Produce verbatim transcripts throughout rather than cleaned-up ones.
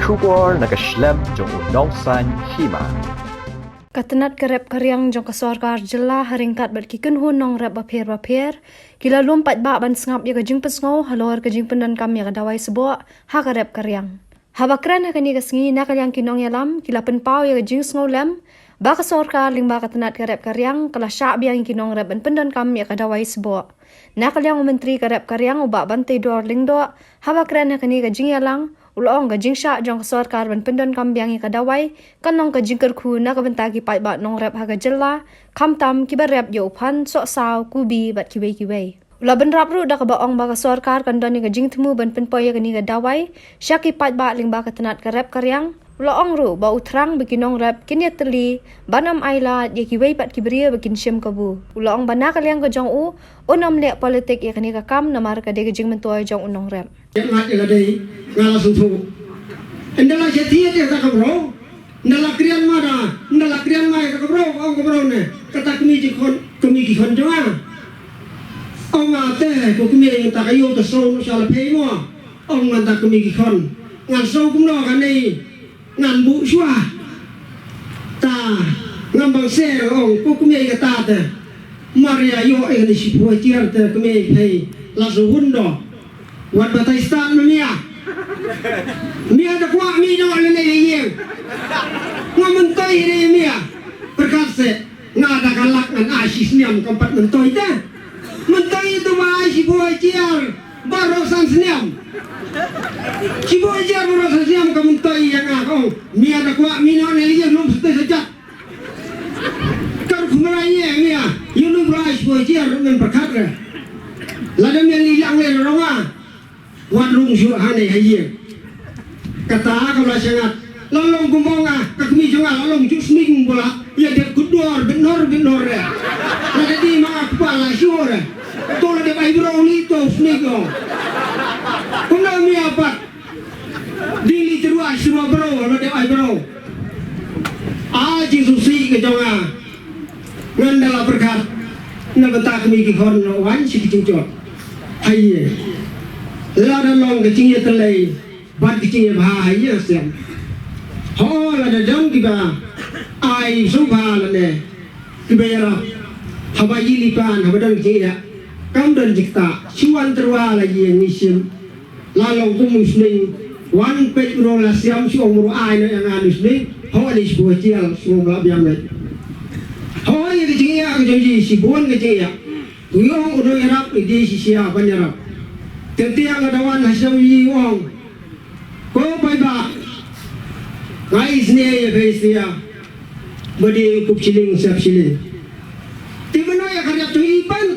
Khubor na ka shlem jong u Nongsaiñ Hima. Ka tnat ka rep ka riang jong ka sorkar jylla ha ryngkat bad ki kynhun nongrep bapher bapher ki la lum paidbah ban sngap ïa ka jingpynsngew halor ka jingpyndonkam ïa ka dawai sboh ha ka rep ka riang. Haba kren ha kane ka sngi na ka liang ki nongïalam ki la pynpaw ïa ka jingsngewlem ba ka sorkar lyngba ka tnat ka rep ka riang ka la shah biang ïa ki nongrep ban pyndonkam ïa ka dawai sboh. Na ka liang u Myntri ka rep ka riang u Bah Banteidor Lyngdoh, haba kren ha kane ka jingïalang, u la ong ka jingshah jong ka sorkar ban pyndonkam biang ïa ka dawai kan long ka jingkyrkhu na ka bynta ki paidbah nongrep ha ka jylla, khamtam kiba rep ïa u phan, sohsaw, kubi bad kiwei kiwei. U la bynrap ruh da kaba ong ba ka sorkar kan don ïa ka jingthmu ban pynpoi ïa kane ka dawai sha ki paidbah lyngba ka tnat ka rep ka riang. U la ong ruh ba u thrang ba ki nongrep kin ïatylli ban ym ailad ïa kiwei pat ki briew ba kin shim kabu. U la ong ba na ka liang ka jong u, un ym leh politik ïa kane ka kam namar ka dei ka jingmyntoi jong u nongrep. Ïa nga ïa la dei, nga la sngewthuh. Ynda la sha thied ïa kata ka bro, ynda la krian ma da, ynda la krian ma ïa kata ka bro, ong ka bro ne, kata kmie ki khon, kmie ki khon jong nga. Ong ma te, ko kmie ïa kata ka ïew ta sngewthuh sha la phei mo. Ong ma ta kmie ki khon. Ngan sngew kumno kane. Ngan buh shuwa. Ta ngam bang ser ong ko kmie kata te. Maria ïoh ïa kane shiphew hajar te kmie phei la su hun do. Wat batai stad ma mia. Mia da kwah mi do lane ïa ïeng. Ngam myntoi ïa mia. Pyrkhat se. Nga da ka lak ngan ai shi sniam kam pat myntoi te. Myntoi ïa tu ba ai shiphew hajar baroh san sniam. Shiphew hajar baroh san sniam ka myntoi ïa nga ka ong. Mia da kwah mi noh ne lei ïa lum sutei sa jat. Kar khumra ïa mia. Ïa lum ba ai shiphew hajar men pyrkhat re. Lada mia lei lang le rong nga. Wat rung shuh hangne ha ïing. Kata ka la shangat. La long kumba nga, ka kmie jong nga la long ju sning bula. Ïa dep kudor bit nor bit nor re. La dei ma nga kpa la shuh re. To la dep ai bro ni to sning ong. Kumno mia pat. Dili terua shuwa bro la dep ai bro. A jingsngewsih ka jong nga. Ngan da la pyrkhat na bynta kmie ki khon wan sha ki jingjot. Haie. Lada long ka jingïatylli bad ka jingïabha haie shem. Ho lada don kiba ai sngewbha lane kiba ïarap haba ïaleh pan haba don ka jingïa kam don jingktah shu wan tyrwa la ïing ngi shim. La long kum u sning wan peit u la siam shu ong u ai na ïa nga u sning. Ho ni shu jial shu la biang met. Ho ïa ka jingïa ka jong ji shi bun ka jingïa. U ong u doi rap ni di shi sia ban ïarap. Teng tiang la dawan ha siam yi ong. Ko pai ba ngai sne ïa pai sia. Ba di kup shilling siap shilling. Ti mano ïa ka riap tu i pan.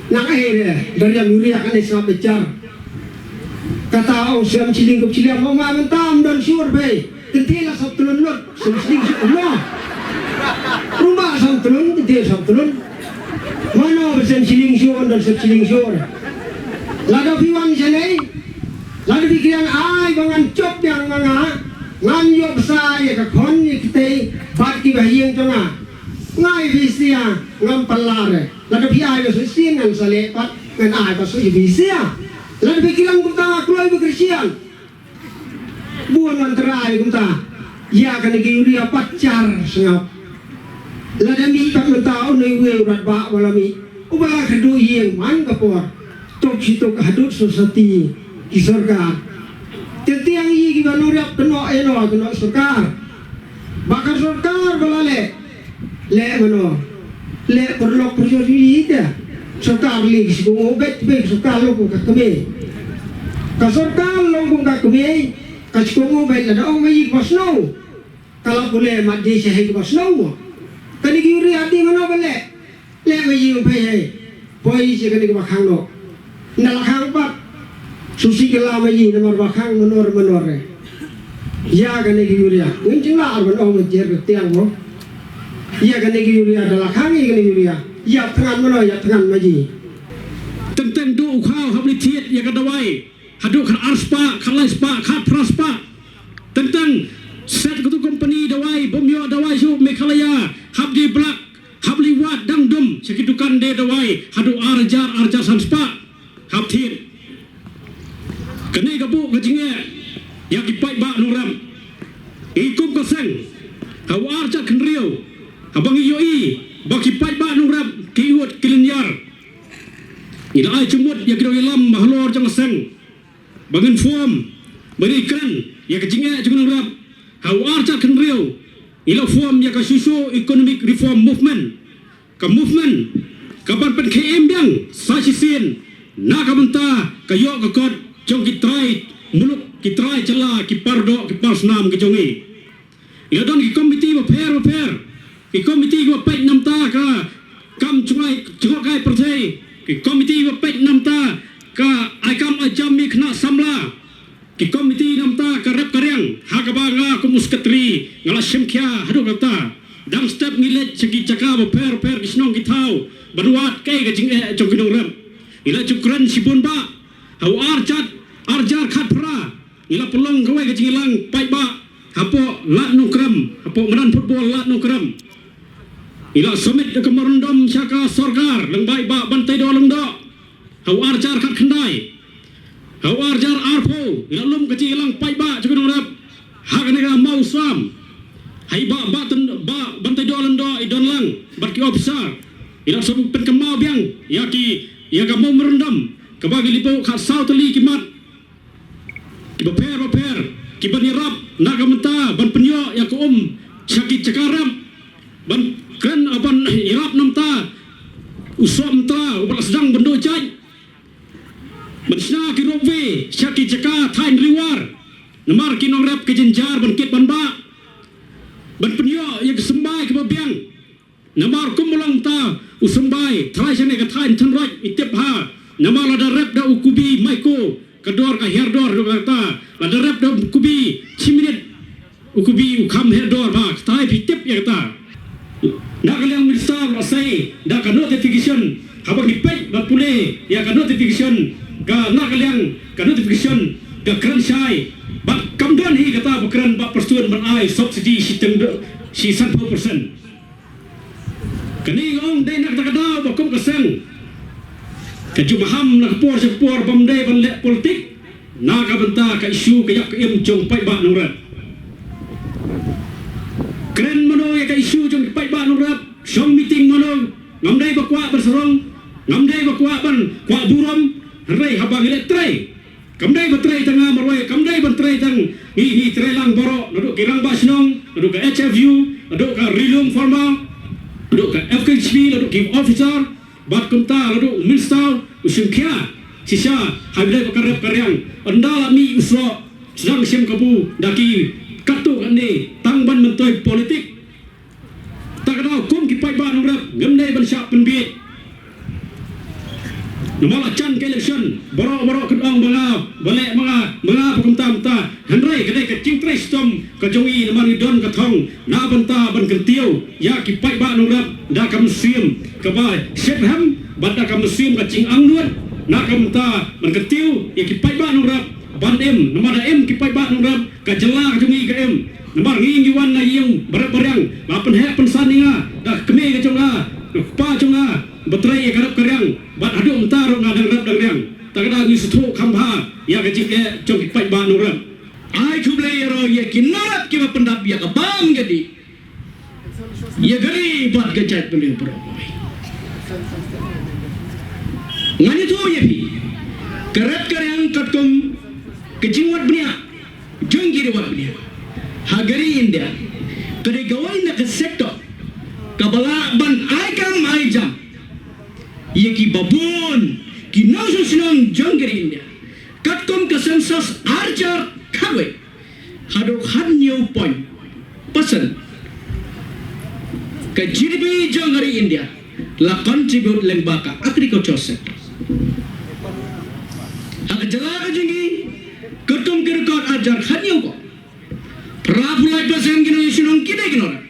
Nang ai re, da riam ïuria kan ai sngap bichar. Kata ong siam shilling kup shilling, ong ma mynta ym don shuh phi. Kynti la sap tlun lut, siam shilling shuh kumno. Rumba sap tlun, kynti sap tlun. Mano ba siam shilling shuh, don siam shilling shuh. Lada phi wan shanei, lada phi kren ai ba ngan jop biang ma nga, ngan ïoh bsa ïa ka khon ïa kitei, bad kiba ha ïing jong nga. Ngai phi sia, ngam pala re. Lada phi ai ba shisien ngan sa leh pat, ngan ai ba shisien phi sia. Lada phi kren kumta nga kloi ba Khristan. Bun ngan trai kumta. Ïa kane ka ïuria pat jar sngap. Lada mih pat mynta u nai wei u rat ba ba la mih. U ba la kyrduh ïing man ka por. Tok shi tok hadut society ki sorkar. Te tiang i ki ba nuriap kynnoh ïa no kynnoh sorkar. Ba ka sorkar ba la leh. Leh mano. Leh pyrlok pyrjor ïa ita. Sorkar leh ki skongo bet bet sorkar long kum ka kmie. Ka sorkar long kum ka kmie. Ka skongo bet lada ong ma i ba snow. Ka la pule mat di sha hei ba snow mo. Kani ki ri ati mano ba leh. Leh ma i ong pei hei. Poi sha kani ki ba khang no. Na la khang pat. Susi ka la ma i namar ba khang manor manor re. Ïa kane ka ïuria. Ngin jingla ar ban ong ngan jer ka tiang mo. Ïa kane ka ïuria da la khang ïa kane ka ïuria. Ïa tngan mano ïa tngan ma ji. Teng teng du u khaw hap li thied ïa ka dawai. Haduh khat ar spah, khat lai spah, khat phra spah. Teng teng set katu kompani dawai, bym ïoh dawai shuh Meghalaya, hap die blak, hap li wad dang dum, sha ki dukan die dawai, haduh ar hajar, ar hajar san spah. Hap thied. Kane ka buh ka jingeh ïa ki paidbah ba ngin form, ba ngin kren ïa ka jingeh jong ki nongrep. Ha u ar hajar khathynriew ngi la form ïa ka Socio Economic Reform Movement. Ka movement kaban pynkhie im biang sa shisien na ka bynta ka ïoh ka kot jong ki trai muluk, ki trai jylla, ki pardoh, ki parsnam ki jong ngi. Ïa don ki komiti bapher bapher, ki komiti kiba peit namar ka kam jngai jngohkai pyrthei, ki komiti kiba peit namar ka ai kam ai jam ïa ki khynnah samla, ki komiti namar ka rep ka riang, ha kaba nga kum u sekretari nga la shim khia haduh katta. Dang step ngi leit sha ki jaka bapher bapher, ki shnong ki thaw, ban wad kaei ka jingeh jong ki nongrep. Ngi la ju kren shibun bha ha u ar hajar, ar hajar khatphra. Ngi la pynlong kawei ka jingïalang paidbah hapoh Lad Nongkrem, hapoh madan football Lad Nongkrem. Ngi la submit da ka memorandum sha ka sorkar lyngba i Bah Banteidor Lyngdoh ha u ar hajar khatkhyndai. Ha u ar hajar arphew ngi la lum ka jingïalang paidbah jong ki nongrep ha kane ka Mawsam. Ha i Bah, Bah Tyn-, Bah Banteidor Lyngdoh i don lang bad ki officer. Ngi la submit, pynkynmaw biang ïa ki, ïa ka memorandum kaba ngi la buh khatsaw tylli ki mat kiba pher bapher, kiban ïarap na ka bynta ban pynïoh ïa ka um sha ki jaka rep, ban kren, ban ïarap namar u soh mynta uba la sdang ban duh jait, ban shna ki ropeway sha ki jaka thaiñ riwar, namar ki nongrep ka jynjar ban kit ban bah, ban pynïoh ïa ki symbai kiba biang. Namar kum u long ta u symbai, trai shane ka thaiñ Tynroit i tip ha. Namar lada rep da u kubi maiko, ka dor ka hiar dor ruh kata. Lada rep da u kubi shi minit, u kubi u kham hiar dor bha, ka thaiñ phi tip ïa kata. Na ka liang minister la sei da ka notification, haba ngi peit bad pule ïa ka notification, ka na ka liang ka notification ka kren shai. Bad kam don hi kata ba kren ba pyrshah ban ai subsidy shi teng do, shi sanphew percent. Kane nga ong dei na kata ka daw ba kum ka seng ka ju maham na ka por sha ka por bym dei ban leh politik na ka bynta ka issue ka ïap ka im jong paidbah nongrep. Kren mano ïa ka issue jong paidbah nongrep, shong meeting mano, ngam dei ba kwah ban sarong, ngam dei ba kwah ban kwah burom, hynrei haba ngi leh trei kam dei ba trei tang nga marwei, kam dei ban trei tang ngi, ngi trei lang baroh, naduh ki rangbah shnong, naduh ka H F U, naduh ka Ri Lum Pharma, naduh ka F K H P, naduh ki officer, bad kumta naduh u minister u shim khia shisha ha kaba dei ba ka rep ka riang. Ynda la mih u soh sdang shim kabu da ki katto katne tang ban myntoi politik. Ta ka daw kum ki paidbah nongrep ngim dei ban shah pynbieit. Namar la jan ka election baroh baroh kin ong ba nga ba leh ma nga ma nga ba kumta kumta. Hynrei ka dei ka jingtrei shitom ka jong i namar ngi don ka thong na bynta ban kyntiew ïa ki paidbah nongrep da ka mynsiem kaba shitrhem bad da ka mynsiem ka jingangnud na ka bynta ban kyntiew ïa ki paidbah nongrep ban im. Namar da im ki paidbah nongrep ka jylla ka jong ngi ka im. Namar ngi ngi wan na ïing ba rep ba riang, la pynheh pynsan ïa nga da ka kmie ka jong nga, da ka kpa jong nga ba trei ïa ka rep ka riang, bad haduh mynta ruh nga dang rep dang riang. Ta ka daw ngi sngewthuh kham bha ïa ka jingeh jong ki paidbah nongrep. Ai khublei ïa ro ïa ki nongrep kiba pyndap ïa ka bam ka dih ïa ka ri bad ka jaitbynriew baroh kawei. Ngan ïathuh ïa phi, ka rep ka riang katkum ka jingwad bniah jong ki riewwad bniah ha ka ri India ka dei kawei na ka sector kaba lah ban ai kam ai jam ïa kiba bun ki nongshong shnong jong ka ri India. Katkum ka census ar hajar khatwei, haduh khathynñiew point percent ka G D P jong ka ri India la contribute lyngba ka agriculture sector. Ha ka jylla ka jong ngi, katkum ki record ar hajar khathynñiew ko, phra phew lai percent ki nongshong shnong ki dei ki nongrep.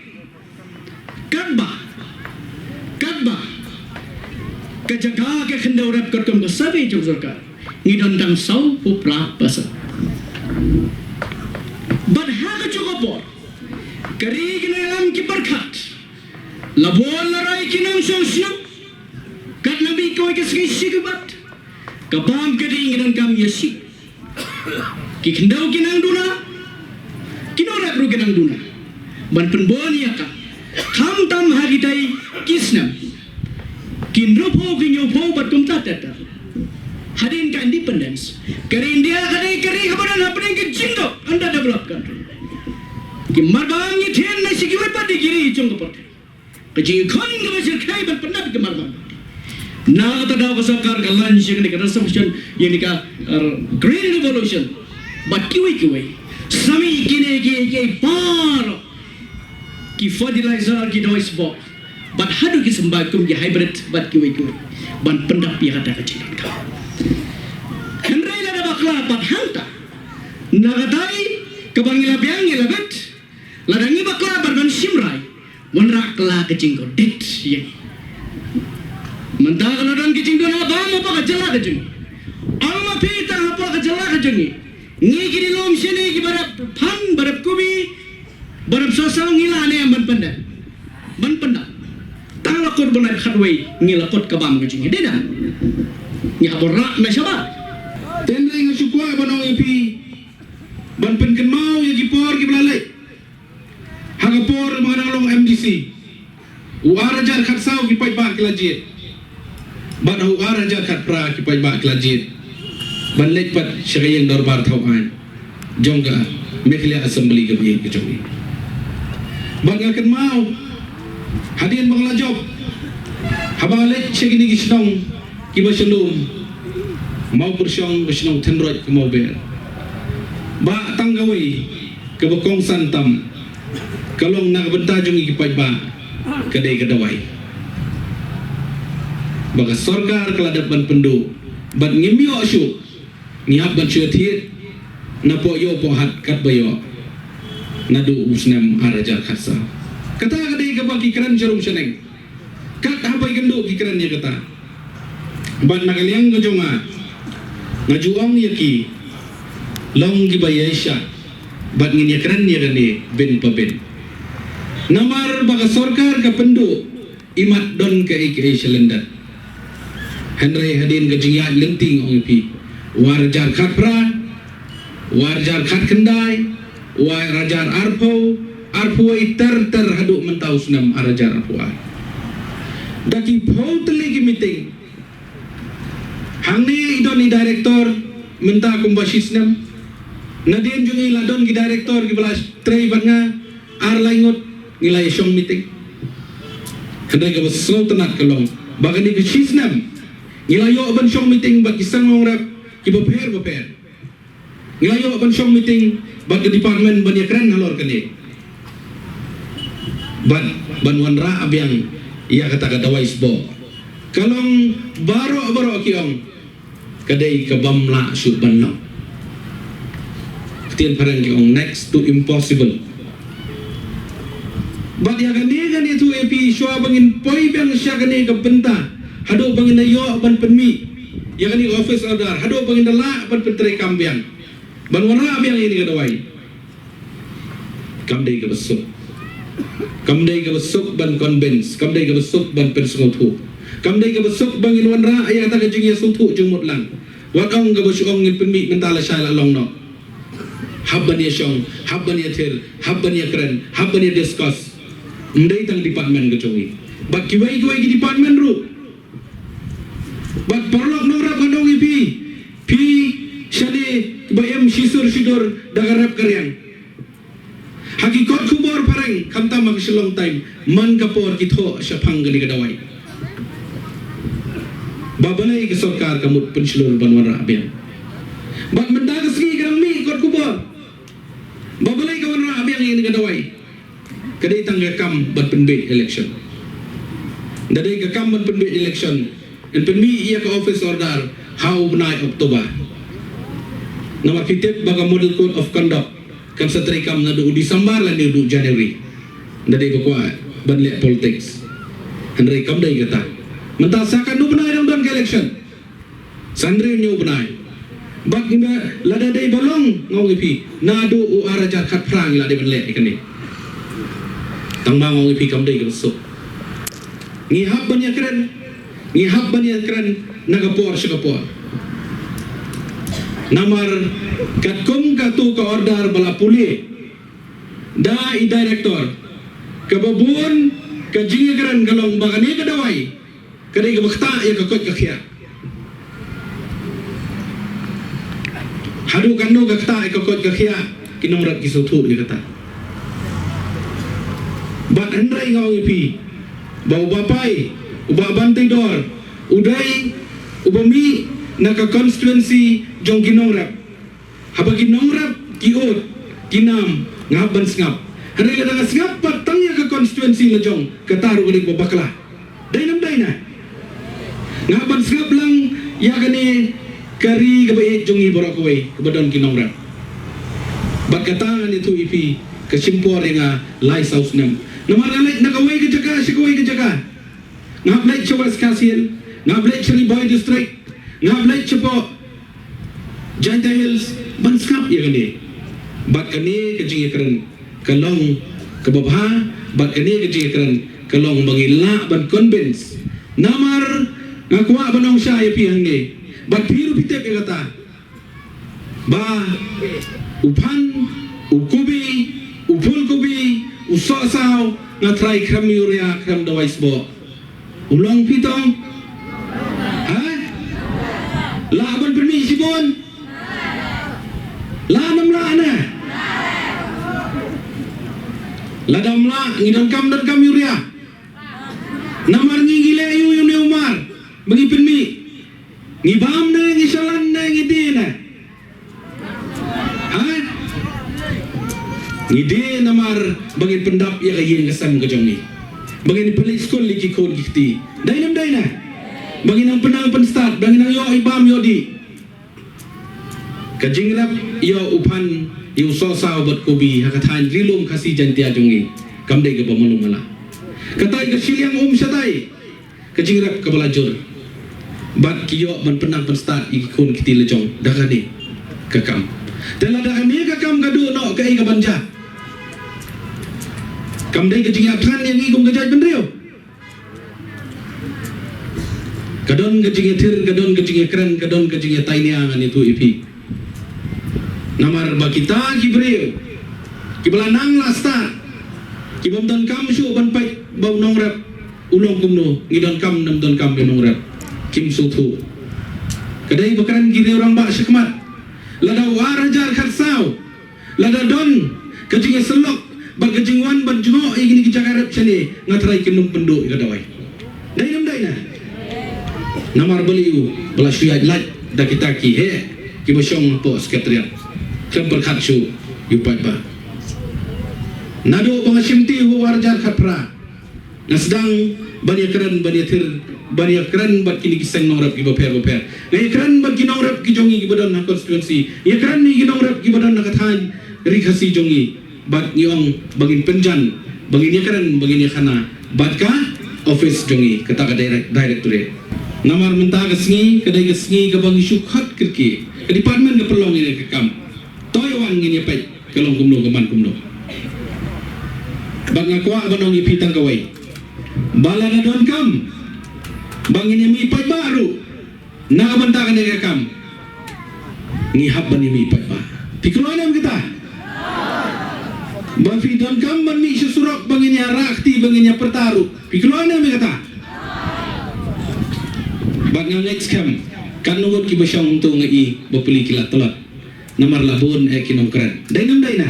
Katba, katba ka jaka ka khyndew rep katkum ka survey jong sorkar ngi don tang saw phew phra percent. Bad ha kajuh ka por ka ri ka nongïalam ki pyrkhat, la bun la roi ki nongshong shnong, katba la mih kawei ka sngi shi kynbat ka bam ka dih ngi donkam ïa shi. Ki khyndew ki nang duna, ki nongrep ruh ki nang duna ban pynbun ïa ka, khamtam ha kitei ki snem, ki hynriewphew ki hynñiewphew bad kumta ter ter. Hadien ka independence, ka ri India ka dei ka ri kaba don hapdeng ka jingduk underdeveloped country. Ki marbam ngi thied na shi kiwei pat de ki ri jong ka pyrthei. Ka jingkhun kaba shyrkhei ban pyndap ki marbam. Na kata daw ka sorkar ka launch ïa kane ka reservation, ïa kane ka, uh, Green Revolution. Bad kiwei kiwei. Sa mih kine ki, ki par ki fertilizer, ki dawai sboh. Bad haduh ki symbai kum ki hybrid bad kiwei kiwei. Ban pyndap ïa kata ka jingdonkam. Hynrei lada bakla bad hangta, na katai kaba ngi la biang ngi la bet, lada ngi bakla bad ban shim rai, wanrah kylla ka jingkordit ïa ngi. Mynta ka la don ka jingdon ha bam hapoh ka jylla ka jong ngi. Ong ma phi, tang hapoh ka jylla ka jong ngi, ngi ki dei lum shane kiba dap phan, ba dap kubi, ba dap sawsaw, ngi la ne ban pyndap. Ban pyndap. Tang la kut ban khatwei, ngi la kut ka bam ka jong ngi. Dei da. Ngi hap rah na shabar. Te hynrei nga shu kwah ban ong ïa phi, ban pynkynmaw ïa ki por kiba la leit. Ha ka por ba nga dang long M D C, u ar hajar khatsaw ki paidbah ki la jied. Bad ha u ar hajar khatphra ki paidbah ki la jied ban leit pat sha ka ïing dorbar thaw aiñ jong ka Meghalaya Assembly kaba ïeit ka jong ngi. Bad nga kynmaw hadien ba nga la jop, haba nga leit sha kine ki shnong kiba sha lum, Mawpyrshong, ka shnong Thynroit, ka Mawber. Ba tang kawei kaba kongsan tam ka long na ka bynta jong ngi ki paidbah, ka dei ka dawai. Ba ka sorkar ka la dep ban pynduh, bad ngim ïoh shuh, ngi hap ban shu thied na poh ïoh poh hat katba ïoh. Naduh u snem ar hajar khatsaw. Kata ka dei kaba ki kren sharum shaneng. Kat haba ïakynduh ki kren ïa kata. Bad na ka liang ka jong nga, nga ju ong ïa ki, long kiba ïaishah bad ngin ïakren ïa kane bin pa bin. Namar ba ka sorkar ka pynduh, imat don kaei kaei sha lyndet. Hynrei hadien ka jingïaid lynti, nga ong ïa phi, u ar hajar khatphra, u ar hajar khatkhyndai, u ar hajar arphew, arphew wei ter ter haduh mynta u snem ar hajar arphew ar. Da ki phew tylli ki meeting. Hangne i don i director mynta kumba shi snem. Nadien jong ngi la don ki director kiba la trei bad nga ar lai ngut, ngi la ïashong meeting. Hynrei kaba sngewtynnat ka long ba kane ka shi snem ngi la ïoh ban shong meeting bad ki seng nongrep kiba pher ba pher. Ngi la ïoh ban shong meeting bad ka department ban ïakren halor kane. Ban, ban wanrah biang ïa kata ka dawai sboh. Ka long baroh baroh ki ong ka dei kabym lah shuh ban long. Ktien phareng ki ong next to impossible. Bad ïa kane, kane tu A P, shuwa ba ngin poi biang sha kane ka bynta, haduh ba ngin da ïoh ban pynmih ïa kane ka office order, haduh ba ngin da lah ban pyntreikam biang, ban wanrah biang ïa kane ka dawai. Kam dei kaba suk. Kam dei kaba suk ban convince, kam dei kaba suk ban pynsngewthuh. Kam dei kaba suk ba ngin wanrah ïa kata ka jingïasngewthuh jingmut lang. Wat ong kaba shu ong ngin pynmih mynta lashai la long noh. Hap ban ïashong, hap ban ïathir, hap ban ïakren, hap ban ïadiscuss. Ym dei tang department ka jong ngi. Bad kiwei kiwei ki department ruh. Bad paralok nongrep, ngan ong ïa phi, phi shane ba im shisur shidur da ka rep ka riang. Ha ki kot khubor phareng, khamtam ha ka Shillong Times, man ka por ki thoh shaphang kane ka dawai. Ba balei ka sorkar ka mut pynshlur ban wanrah biang. Bad mynta ka sngi ka dang mih kot khubor ba balei ka wanrah biang ïa kane ka dawai. Ka dei tang ka kam ban pynbeit election. Da dei ka kam ban pynbeit election, yn pynmih ïa ka office order ha u bnai October. Namar phi tip ba ka Model Code of Conduct kan sa treikam naduh u December lane naduh u January. Da dei ba kwah ban leh politics. Hynrei kam dei kata. Mynta sa katno bnai dang don ka election? Sa hynriew hynñiew bnai. Bad ngi, lada dei ba long, nga ong ïa phi, naduh u ar hajar khatphra ngi la dei ban leh ïa kane. Tang ba nga ong ïa phi, kam dei kaba suk. Ngi hap ban ïakren, ngi hap ban ïakren na ka por sha ka por. Namar katkum katu ka order ba la pule da i director, kaba bun ka jingïakren ka long ba kane ka dawai ka dei kaba ktah ïa ka koit ka khiah. Haduh katno ka ktah ïa ka koit ka khiah, ki nongrep ki sngewthuh ïa kata. Bad hynrei nga ong ïa phi ba u Bah Pai, u Bah Banteidor, u dei uba mih na ka constituency jong ki nongrep. Haba ki nongrep ki ud, ki nam, nga hap ban sngap. Hynrei lada nga sngap pat tang ïa ka constituency la jong, kata ruh ka dei kaba bakla. Dei ne ym dei na? Nga hap ban sngap lang ïa kane ka ri kaba ïeit jong ngi baroh kawei, kaba don ki nongrep. Bad kata ngan ïathuh ïa phi, ka shim por ïa nga lai saw snem. Namar nga leit na kawei ka jaka sha kawei ka jaka. Nga hap leit sha West Khasi Hills, nga hap leit sha Ri Bhoi District, nga hap leit shapoh Jaintia Hills ban sngap ïa kane. Bad kane ka jingïakren ka long kaba bha, bad kane ka jingïakren ka long ba ngi lah ban convince. Namar nga kwah ban ong shai ïa phi hangne, bad phi ruh phi tip ïa kata, ba u phan, u kubi, u phulkubi, u sohsaw, nga trai khlem urea, khlem dawai sboh. U long phi tong? Ha? Lah ban pynmih shibun? Lah ne ym lah ne? Lada ym lah, ngi donkam, donkam urea. Namar ngi, ngi leh aïu ïa une u mar ba ngi pynmih? Ngi bam ne, ngi shalan ne, ngi die ne? Ha? Ngi die namar ba ngin pyndap ïa ka ïing ka sem ka jong ngi, ba ngin pynleit skul ïa ki khun ki kti. Dei ne ym dei ne? Ba ngin nang pynnang pynstad, ba ngin nang ïoh i bam ïoh dih. Ka jingrep ïa u phan, ïa u sohsaw bad kubi ha ka thaiñ Ri Lum Khasi Jaintia jong ngi kam dei kaba malu mala. Kata ka shiliang um shatai, ka jingrep kaba la jur. Bad ki ïoh ban pynnang pynstad ïa ki khun ki kti la jong da kane ka kam. Te lada kane ka kam ka duh noh, kaei kaban jia? Kam dei ka jingïathuh ïa ngi kum ka jaitbynriew? Ka don ka jingïathir, ka don ka jingïakren, ka don ka jingïatainia, ngan ïathuh ïa phi. Namar ba kita ki briew kiba la nang la stad, ki bym donkam shuh ban peit ba u nongrep u long kumno, ngi donkam ne ym donkam ïa u nongrep, kim sngewthuh. Ka dei ba kren ki riew rangbah shakhmat. Lada u ar hajar khatsaw, lada don ka jingïasyllok bad ka jingwan ban jngoh ïa kine ki jaka rep shane, nga trai kin ym pynduh ïa ka dawai. Dei ne ym dei na? Namar balei? U ba la shu ïaid lait da kita ki heh kiba shong hapoh Secretariat. Khlem pyrkhat shuh ïa u paidbah. Naduh ba nga shim ti ha u ar hajar khatphra, nga sdang ban ïakren, ban ïathir, ban ïakren bad kine ki seng nongrep kiba pher bapher. Nga ïakren bad ki nongrep ki jong ngi kiba don ha constituency, ïakren ïa ki nongrep kiba don ha ka thaiñ Ri Khasi jong ngi. Bad ngi ong ba ngin pynjan, ba ngin ïakren, ba ngin ïakhana bad ka office jong ngi, kata ka direct, directorate. Namar mynta ka sngi ka dei ka sngi kaba ngi shu khot kyrkieh, ka department ka pynlong ïa ka kam. To ïa wan ngin ïa peit ka long kumno, ka man kumno. Bad nga kwah ban ong ïa phi tang kawei, ba lada donkam ba ngin ïa mih paidbah ruh na ka bynta kane ka kam, ngi hap ban ïa mih paidbah. Phi kloi ne em kata? Ba phi donkam ban mih sha surok ba ngin ïa rah kti, ba ngin ïa pyrta ruh, phi kloi ne em kata? Bad nga ngeit skhem katno ngut kiba shong hangto, nga i ba pli ki la tlot. Namar la bun eh ki nongkren. Dei ne ym dei na?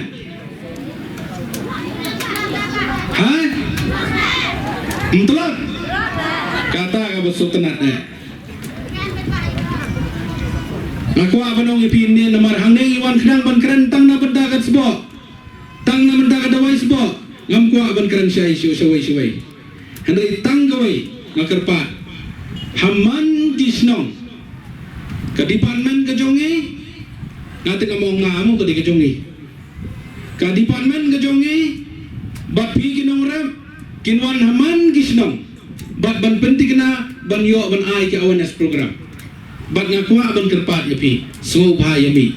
Ha? Ym tlot? Kata kaba sngewtynnat eh. Nga kwah ban ong ïa phi ne, namar hangne ngi wan khnang ban kren tang na bynta ka sboh, tang na bynta ka dawai sboh. Ngam kwah ban kren shai shuh shawei shawei. Hynrei tang kawei nga kyrpad, ha man ki shnong, ka department ka jong ngi, nga te ngam ong nga mo, ka dei ka jong ngi. Ka department ka jong ngi bad phi ki nongrep kin wan ha man ki shnong bad ban pynthikna, ban ïoh ban ai ki awareness program. Bad nga kwah ban kyrpad ïa phi, sngewbha ïa mih,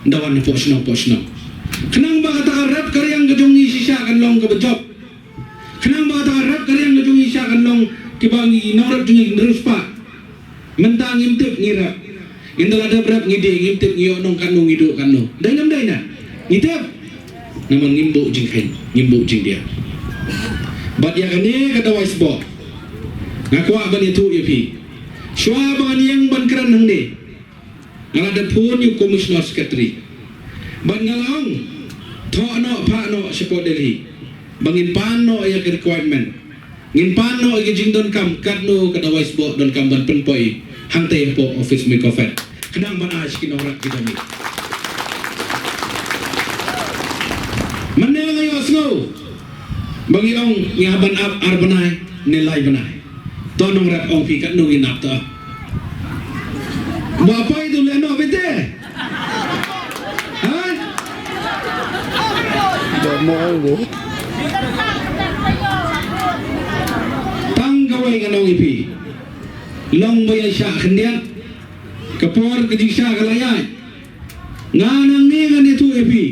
da wan hapoh shnong poh shnong, khnang ba kata ka rep ka riang ka jong ngi shisha kan long kaba jop. Khnang ba kata ka rep ka riang ka jong ngi shisha kan long kiba ngi nongrep jong ngi riewspah. Mynta ngim tip, ngi rep, ngin da la dep rep ngi die, ngim tip ngi ïoh nong katno, ngi duh katno. Dei ne ym dei na? Ngi tip. Namar ngim buh jingkheiñ, ngim buh jingdia. Bad ïa kane ka dawai sboh, nga kwah ban ïathuh ïa phi, shuwa ba ngan ïeng ban kren hangne, Nga la dep phone ïa u Commissioner Secretary. Bad nga la ong, thoh noh, phah noh shapoh Delhi ba ngin pan noh ïa ka requirement. Ngin pan noh ïa ka jingdonkam katno ka dawai sboh donkam ban pynpoi hangtei hapoh office MICOFED. Khnang ban ai sha ki nongrep ki jong ngi. Mynne nga ïohsngew ba ngi ong ngi hap ban ap ar bnai ne lai bnai. To nongrep, ong phi katno ngin ap to? Ba poi tu leh noh bete. Ha? Ba mo ong bu. Tang kawei ngan ong ïa phi. Long ba ïa shah khyndiat. Ka por ka jingshah ka la ïaid. Nga nangne ngan ïathuh ïa phi.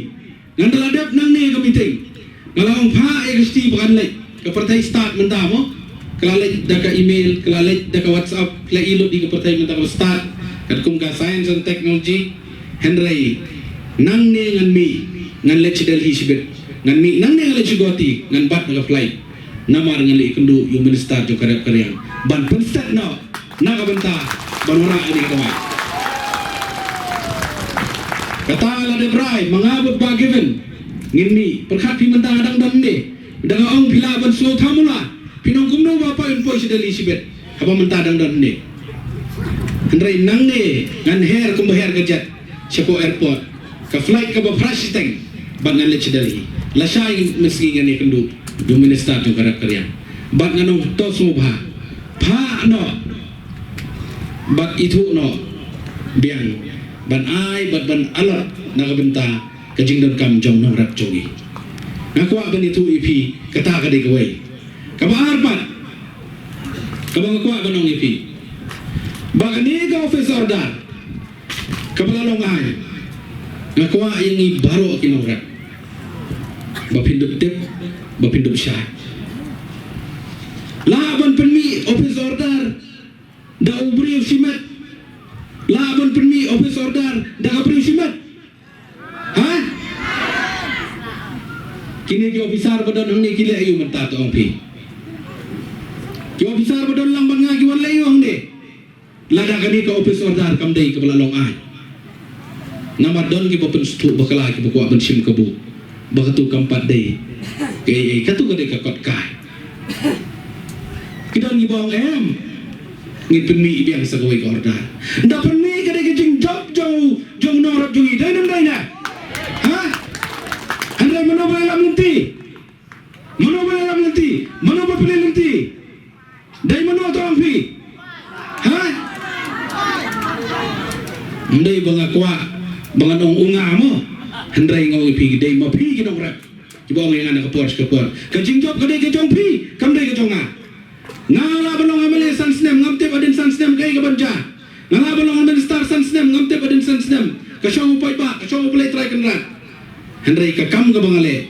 Ngan da la dep nangne ka meeting. Nga la ong phah ïa ka shithi ba kan leit. Ka pyrthei stad mynta mo. Ka la leit da ka email, ka la leit da ka WhatsApp, ka la ïoh lut ïa ka pyrthei mynta ka stad. Katkum ka science and technology. Hynrei nangne ngan mih, ngan leit sha Delhi shibit. Ngan mih nangne ngan leit sha Guwahati, ngan bat da ka flight. Namar ngan leit kynduh ïa u minister jong ka rep ka riang ban pynstet noh na ka bynta ban wanrah ïa ka dawai. Kata la dep rai, ma nga bad Bah Given ngin mih. Pyrkhat phi mynta nga dang don ne, dang ong phi lah ban sngewthuh mula. Phi nong kumno ba poi un poi sha Delhi shibit haba mynta dang don ne. Hynrei nangne ngan her kumba her ka jet shapoh airport. Ka flight kaba phra shiteng bad ngan leit sha Delhi. Lashai mynsngi ngan ïakynduh ïa u minister jong ka rep ka riang bad ngan ong to sngewbha, phah noh bad ithuh noh biang ban ai bad ban alert na ka bynta ka jingdonkam jong nongrep jong ngi. Nga kwah ban ithuh ïa phi, kata ka dei kawei. Kaba ar pat kaba nga kwah ban ong ïa phi, ba kane ka office order kaba la long ai, nga kwah ïa ngi baroh ki nongrep ba phin dup tip, ba phin dup shai. Lah ban pynmih office order da u briew shimet? Lah ban pynmih office order da ka briew shimet? Ha? Kine ki officer ba don hangne ki leh aïu mynta, to ong phi? Ki officer ba don lang bad nga ki wan leh aïu hangne? Lada kane ka office order kam dei kaba la long ai. Namar don kiba pynsngewthuh bakla, kiba kwah ban shim kabu ba katu kam pat dei kaei, kaei, katu ka dei ka kot kai. Ki don kiba ong em, ngin pynmih biang sa kawei ka order. Da pynmih ka dei ka jingjop jong, jong nongrep jong ngi, dei ne ym dei ne? Ha? Hynrei mano ba ïalam lynti? Mano ba ïalam lynti? Mano ba pynleit lynti? Dei mano, to ong phi? Ha? Ym dei ba nga kwah ba ngan ong u nga mo. Hynrei nga ong ïa phi, dei ma phi ki nongrep kiba ong ïa nga na ka por sha ka por. Ka jingjop ka dei ka jong phi, kam dei ka jong nga. Nga lah ban long M L A san snem, ngam tip hadien san snem kaei kaban jia. Nga lah ban long minister san snem, ngam tip hadien san snem ka shong u paidbah, ka shong u Blei Trai Kynrad. Hynrei ka kam kaba nga leh,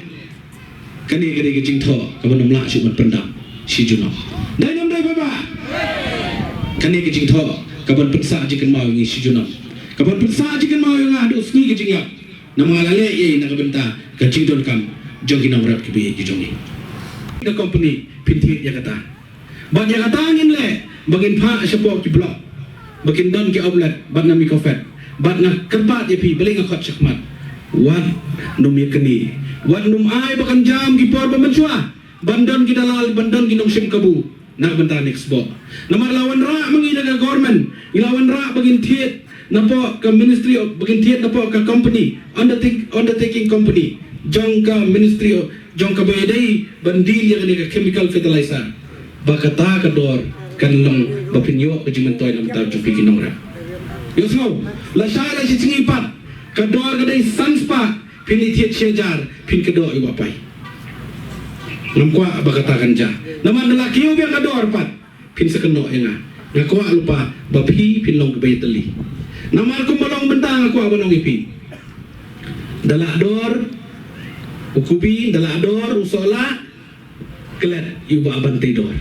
kane ka dei ka jingthoh kaban ym lah shuh ban pyndam shi junom. Dei ne ym dei, paidbah? Kane ka jingthoh kaban pynsah jingkynmaw ïa ngi shi junom, kaban pynsah jingkynmaw ïa nga haduh sngi ka jingïap. Namar nga la leh ei na ka bynta ka jingdonkam jong ki nongrep kiba ïeit ki jong ngi. Ka company phin thied ïa kata. Bad ïa kata ngin leh ba ngin phah shapoh ki block ba kin don ki outlet bad na MICOFED. Bad nga kyrpad ïa phi, balei nga khot shakhmat, wat nym ïa kane, wat nym ai ba kan jam ki por ba mynshuwa ban don ki dalal, ban don ki nongshim kabu na ka bynta next block. Namar la wanrah ma ngi da ka government, ngi la wanrah ba ngin thied napoh ka ministry of, ba ngin thied napoh ka company, undertake-, undertaking company jong ka ministry of, jong kaba ïadei ban deal ïa kane ka chemical fertilizer. Ba kata ka dor kan long ba phin ïoh ka jingmyntoi na ka bynta jong phi ki nongrep. Ïohsngew, lashai la shi sngi pat ka dor ka dei san spah, phin ïa thied shi hajar, phin kdew ïa u Bah Pai. Ngam kwah ba kata kan jia. Namar lada la kiew biang ka dor pat, phin sa kynnoh ïa nga. Nga kwah lypa ba phi phin long kiba ïatylli. Namar kumba long mynta nga kwah ban ong ïa phi. Da lah dor u kubi, da lah dor u sohlah, klet ïa u Bah Banteidor.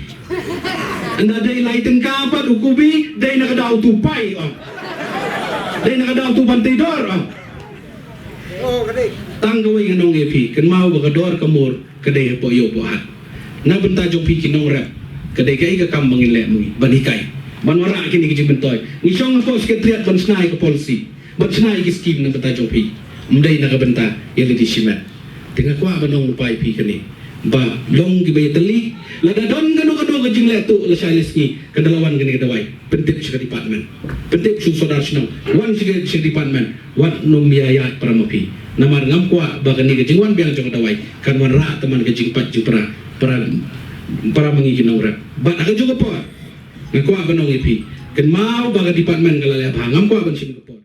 Ynda dei lai tyngka pat u kubi, dei na ka daw utu u Pai, ong. Dei na ka daw utu u Banteidor, ong. Tang kawei ngan ong ïa phi, kynmaw ba ka dor ka mur ka dei hapoh ïew hapoh hat. Na bynta jong phi ki nongrep, ka dei kaei ka kam ba ngin leh ma ngi, ban hikai, ban wanrah kine ki jingmyntoi. Ngi shong hapoh Secretariat ban shna ïa ka policy. Ban shna ïa ki skim na bynta jong phi. Ym dei na ka bynta ïa lade shimet. Te nga kwah ban ong lypa ïa phi kane. Ba long kiba ïatylli. Lada don kano kano ka jingleh tuh lashai lashisngi, kan da la wan kane ka dawai. Pyntip sha ka department. Pyntip sha u sordar shnong. Wan sha ka, sha ka department. Wat nym ïa ïaid para ma phi. Namar ngam kwah ba kane ka jingwan biang jong ka dawai kan wanrah tang man ka jingpait jingpra para, para ma ngi ki nongrep. Bad ha kajuh ka por, nga kwah ban ong ïa phi, kynmaw ba ka department ka la leh bha. Ngam kwah ban shim ka por.